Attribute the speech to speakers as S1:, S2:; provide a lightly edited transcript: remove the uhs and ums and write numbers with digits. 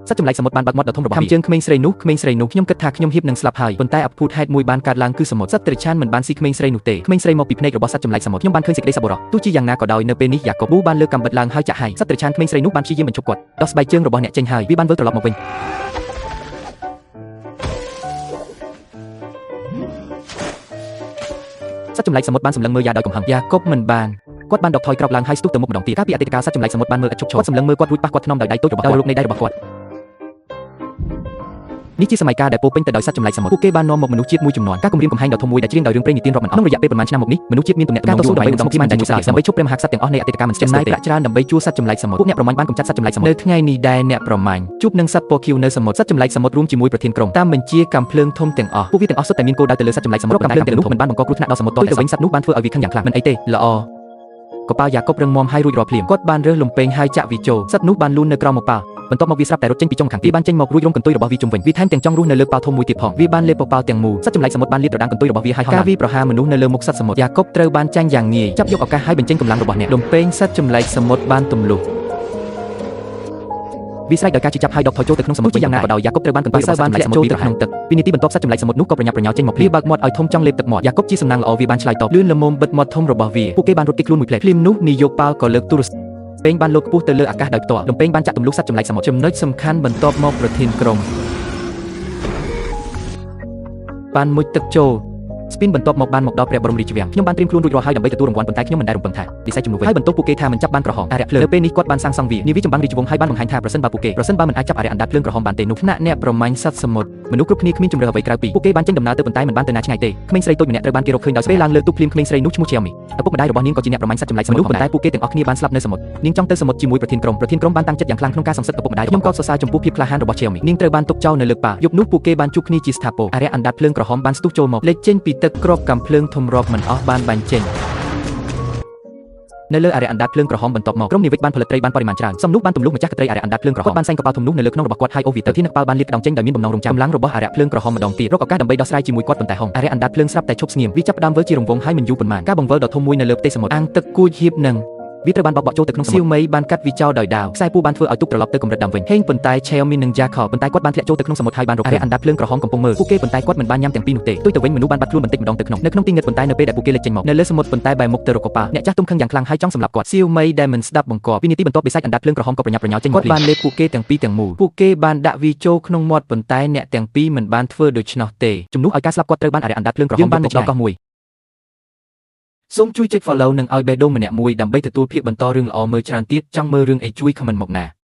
S1: សត្វចម្លែកសមុទ្របានបើកមាត់ដ៏ធំរបស់វាខាំជើងក្មេងស្រីនោះក្មេងស្រីនោះខ្ញុំគិតថាខ្ញុំហៀបនឹងស្លាប់ហើយប៉ុន្តែអភូតហេតុមួយបានកើតឡើងគឺសមុទ្រសត្វត្រេឆានមិនបានស៊ីក្មេងស្រីនោះទេក្មេងស្រីមកពីភ្នែករបស់សត្វចម្លែកសមុទ្រខ្ញុំបានឃើញសេចក្តីសប្បុរសទោះជាយ៉ាងណាក៏ដោយនៅពេលនេះយ៉ាកុបប៊ូបានលើកកាំបិតឡើងហើយចាក់ហើយសត្វត្រេឆានក្មេងស្រីនោះបានព្យាយាមបញ្ឈប់គាត់ដោះស្បែកជើងរបស់អ្នកចេញហើយវាបានវិលត្រឡប់មកវិញសត្វចម្លែកសមុទ្របានសម្លឹងមើលយ៉ាដោយកំហឹងយ៉ាកុបមិនបានគាត់បានដកថយក្រោកឡើងហើយស្ទុះទៅមុខម្ដងទៀតកាលពីអតីតកាលសត្វចម្លែកសមុទ្របានមើលឥតឈប់ឈរគាត់សម្លឹងមើលគាត់រួចប៉ះគាត់ថ្នមដោយដៃតូចរបស់គាត់ដោយរូបនៃដៃរបស់គាត់នេះជាសម័យកាលដែលពោពេញទៅដោយសត្វចម្លែកសមុទ្រពួកគេបាននាំមកមនុស្សជាតិមួយចំនួនការគំរាមកំហែងដ៏ធំមួយដែលច្រៀងដោយរឿងព្រេងនិទានរាប់មិនអស់ក្នុងរយៈពេលប៉ុន្មានឆ្នាំមកនេះមនុស្សជាតិមានទំនាក់ទំនងយូរអង្វែងនិងស្មុគស្មាញជាមួយសត្វដើម្បីឈប់ព្រះមហាក្សត្រទាំងអស់នៃអតីតកាលមិនស្ទះស្ទើរទេប្រាក់ច្រើនដើម្បីជួសត្វចម្លែកសមុទ្រពួកអ្នកប្រមាញ់បានកម្ចាត់សត្វចម្លែកសមុទ្រនៅថ្ងៃនេះដែរអ្នកប្រមាញ់ជួបនឹងសត្វពណ៌ខៀវនៅសមុទ្រសត្វចម្លែកសមុទ្ររួមជាមួយប្រធានក្រុមតាមបញ្ជាកាំភ្លើងធំទាំងអស់ពួកវាទាំងអស់សុទ្ធតែមានគោលដៅទៅលើសត្វចម្លែកសមុទ្រកាំភ្លើងទាំងនោះមិនបានបង្កគ្រោះថ្នាក់ដល់សមុទ្រទៅវិញសត្វនោះបានធ្វើឲ្យវាខឹងយ៉ាងខ្លាំងមិនអីទេល្អកប៉ាល់យ៉ាកុបរឹងមាំហើយរួចរាល់ភ្លាមគាត់បានរើសលំពេងហើយចាក់វាចូលសត្វនោះបានលូននៅក្រោមកប៉ាល់បន្ទាប់មកវាស្រាប់តែរត់ចេញពីចុងខាងទៀតវាបានចេញមករួចរំកន្ទុយរបស់វាជុំវិញវាថែមទាំងចង់រស់នៅលើកប៉ាល់ធំមួយទៀតផងវាបានលេបកប៉ាល់ទាំងមូលសត្វចម្លែកសមុទ្របានលាតត្រដាងកន្ទុយរបស់វាហើយហោះការវាប្រហារមនុស្សនៅលើមុខសត្វសមុទ្រយ៉ាកុបត្រូវបានចាញ់យ៉ាងងាយចាប់យកឱកាសហើយបញ្ចេញកម្លាំងរបស់អ្នកលំពេងសត្វចម្លែកសមុទ្របានទម្លុះវាស្រែកដោយការជិះចាប់ហើយដកថយចូលទៅក្នុងសមុទ្រយ៉ាងណាក៏ដោយយ៉ាកុបត្រូវបានកន្ទុយរបស់សត្វចម្លែកសមុទ្រវាប្រហែលទឹកពីនាទីបន្ទាប់សត្វចម្លែកសមុទ្រនោះក៏ប្រញាប់ប្រញាល់ចេញមកភ្លាមបើកមាត់ឲ្យធំចង់លេបទឹកមាត់យ៉ាកុបជាសំណាងល្អវាបានឆ្លើយតបលឿនល្មមបិទមាត់ធំរបស់វាពួកគេបានរត់គេចខ្លួនមួយភ្លែតភ្លាមនោះនាយកប៉ាល់ក៏លើកទូរស័ព្ទពេងបានលោតខ្ពស់ទៅលើអាកាសដោយផ្ទាល់លំពេងបានចាក់ទម្លុះសត្វចម្លែកសមុទ្រចំណុចសំខាន់បន្ទាប់មកប្រធានក្រុមបានមុជទឹកចូលស្ពីនបន្ទាប់មកបានមកដល់ព្រះបរមរាជវាំងខ្ញុំបានត្រៀមខ្លួនរួចរាល់ហើយដើម្បីទទួលរង្វាន់ប៉ុន្តែខ្ញុំមិនដែលរំពឹងថានិស័យជំនួសវិញហើយបន្ទោសពួកគេថាមិនចាប់បានក្រហមអារក្សភ្លើងនៅពេលនេះគាត់បានសាងសង់វានាវាចម្បាំងរាជវង្សហើយបានបង្ហាញថាប្រសិនបើពួកគេប្រសិនបើមិនអាចចាប់អារក្សអណ្ដាតភ្លើងក្រហមបានទេនោះថ្នាក់អ្នកប្រមាញ់សត្វសមុទ្រមនុស្សគ្រប់គ្នាគ្មានជម្រើសអ្វីក្រៅពីពួកគេបានចេញដំណើរទៅប៉ុន្តែមិនបានទៅណាឆ្ងាយទេក្មេងស្រីតូចម្នាក់ត្រូវបានគេរកឃើញដោយពេលឡើងលើទូកភ្លាមក្មេងស្រីនោះឈ្មោះជាមីឪពុកម្ដាយរបស់នាងក៏ជាអ្នកប្រមាញ់សត្វចម្លែកសមុទ្រប៉ុន្តែពួកគេទាំងអស់គ្នាបានស្លាប់នៅសមុទ្រនាងចង់ទៅសមុទ្រជាមួយប្រធានក្រុមប្រធានក្រុមបានតាំងចិត្តយ៉ាងខ្លាំងក្នុងការសងសឹកឪពុកម្ដាយខ្ញុំក៏សរសើរចំពោះភាពក្លាហានរបស់ជាមីនាងត្រូវបានទុកចោលនៅលើប៉ាយប់នោះពួកគេបានជួបគ្នាជាស្ថាពរអារក្សអណ្ដាតភ្លើងក្រហមបានស្ទុះចូលមកលេចចេញពីទឹកគ្រាប់កាំភ្លើងធំរាប់មិនអស់បានបាញ់ចេញនៅលើអារក្សអណ្ដាតភ្លើងក្រហមបន្ទាប់មកក្រុមនាវិកបានផលិតត្រីបានបរិមាណច្រើនសំនោះបានទម្លុះម្ចាស់កត្រីអារក្សអណ្ដាតភ្លើងក្រហមគាត់បានសែងកប៉ាល់ធំនោះនៅលើខ្នងរបស់គាត់ហើយអូសវាទៅធានកប៉ាល់បានលាតក្តោងចេញដោយមានបំណងរងចាំកម្លាំងរបស់អារក្សភ្លើងក្រហមម្ដងទៀតរកឱកាសដើម្បីដោះស្រាយជាមួយគាត់ប៉ុន្តែហុងអារក្សអណ្ដាតភ្លើងស្រាប់តែឈប់ស្ងៀមវាចាប់ផ្ដើមវិលជារង្វង់ហើយមិនយូរប៉ុន្មានការបង្វិលដ៏ធំមួយនៅលើផ្ទៃសមុទ្រអាងទឹកគួចហៀបនឹងវាត្រូវបានបោកបក់ចូលទៅក្នុងសមុទ្រសៀវមីបានកាត់វាចោលដោយដាវខ្សែពួរបានធ្វើឲ្យទូកត្រឡប់ទៅកម្រិតដើមវិញហេងប៉ុន្តែឆេមីនិងយ៉ាខប៉ុន្តែគាត់បានធ្លាក់ចូលទៅក្នុងសមុទ្រហើយបានរកអារក្សអណ្ដាតភ្លើងក្រហមកំពុងមើលពួកគេប៉ុន្តែគាត់មិនបានញ៉ាំទាំងពីរនោះទេផ្ទុយទៅវិញមនុស្សបានបាត់ខ្លួនបន្តិចម្ដងទៅក្នុងនៅក្នុងទីងឹតប៉ុន្តែនៅពេលដែលពួកគេលេចចេញមកនៅលើសមុទ្រប៉ុន្តែបែរមុខទៅរកកប៉ាល់អ្នកចាស់ទុំខឹងយ៉ាងខ្លាំងហើយចង់សម្លាប់គាត់សៀវមីដែលមិនស្ដាប់បង្គាប់វិនាទីបន្ទាប់បិសាចអណ្ដាតភ្លើងក្រហមក៏ប្រញាប់ប្រញាល់ចេញមកគាត់បានលេបពួកគេទាំងពីរទាំងមូលពួកគេបានដាក់វាចូលក្នុងមាត់ប៉ុន្តែអ្នកទាំងពីរមិនបានធ្វើដូច្នោះទេជំនួសឲ្យការស្លាប់គាត់ត្រូវបានអារក្សអណ្ដាតភ្លើងក្រហមបានមកដល់កោះមួយសូមជួយចុច Follow និងឲ្យបេះដូងម្នាក់មួយដើម្បីទទួលភាគបន្តរឿងល្អមើលច្រើនទៀតចង់មើលរឿងអីជួយ comment មកណា។